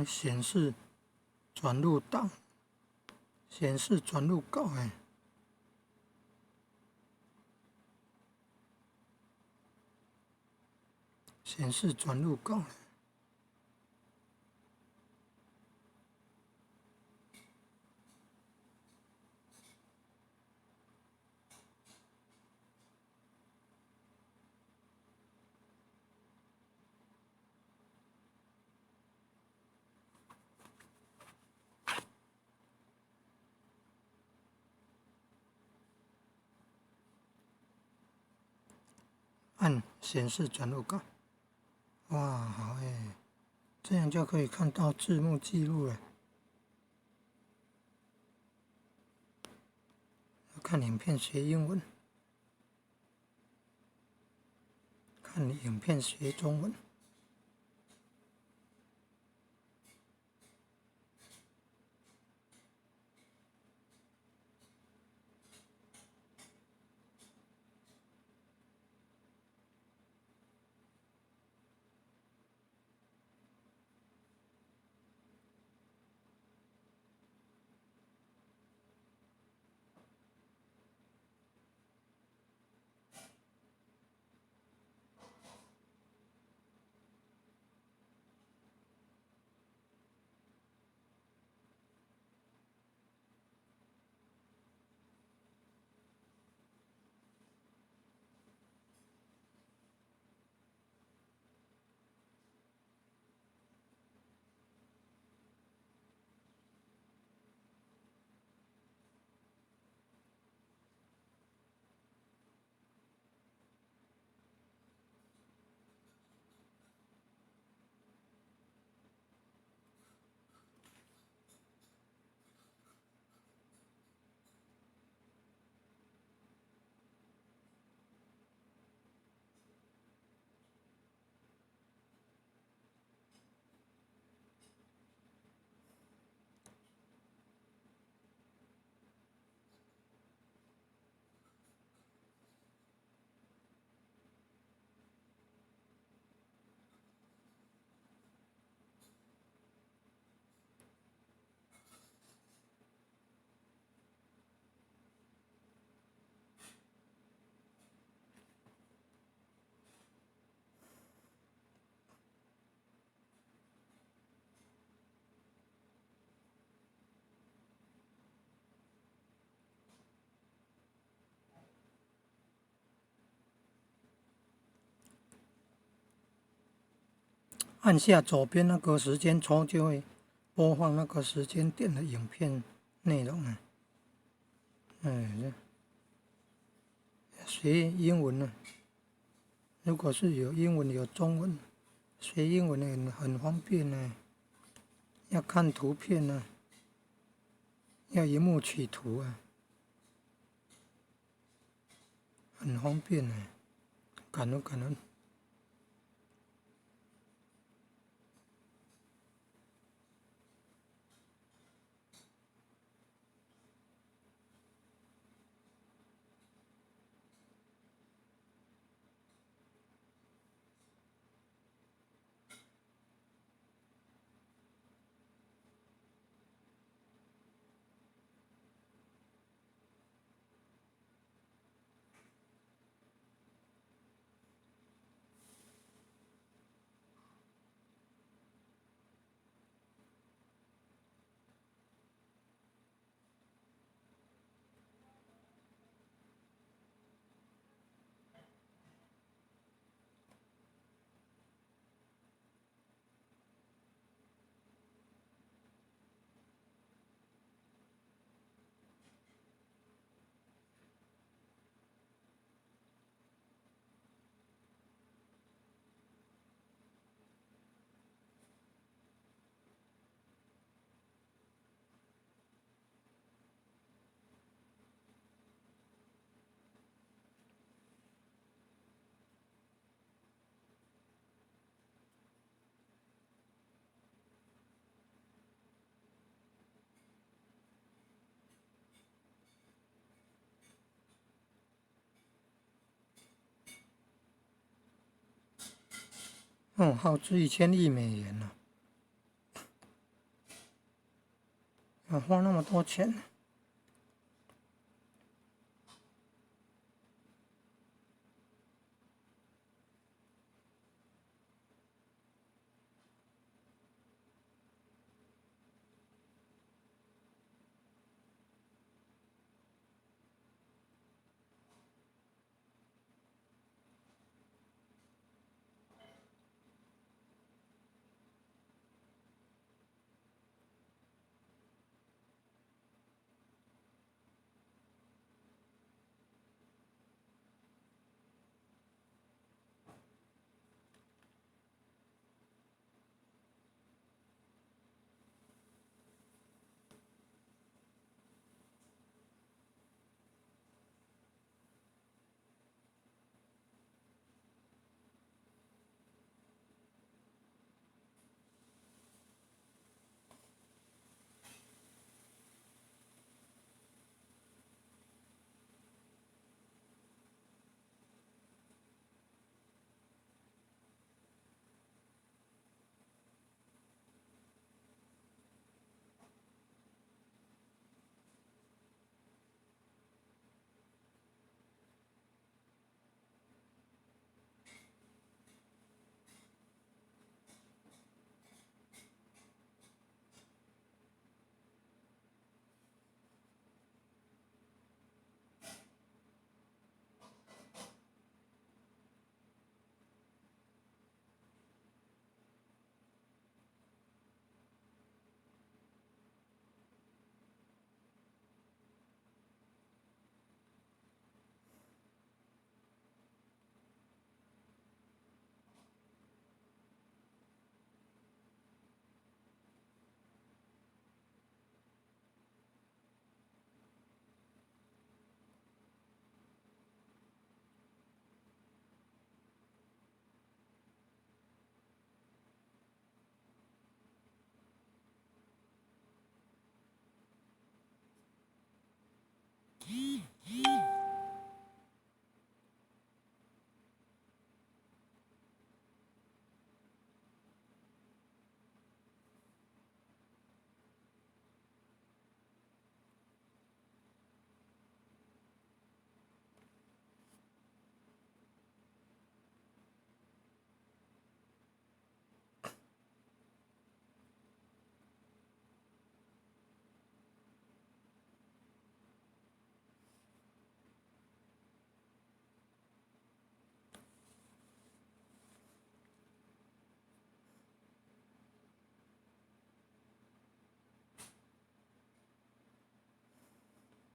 顯示轉錄檔，顯示轉錄稿誒。顯示轉錄稿。按顯示轉錄稿，哇，好誒，這樣就可以看到字幕記錄了。看影片學英文，看影片學中文。按下左邊那個時間戳，就會播放那個時間點的影片內容啊。哎，學英文呢，如果是有英文有中文，學英文很方便呢。要看圖片呢，要螢幕取圖啊，很方便呢。感恩感恩。哦，耗資1000億美元呢。花那麼多錢。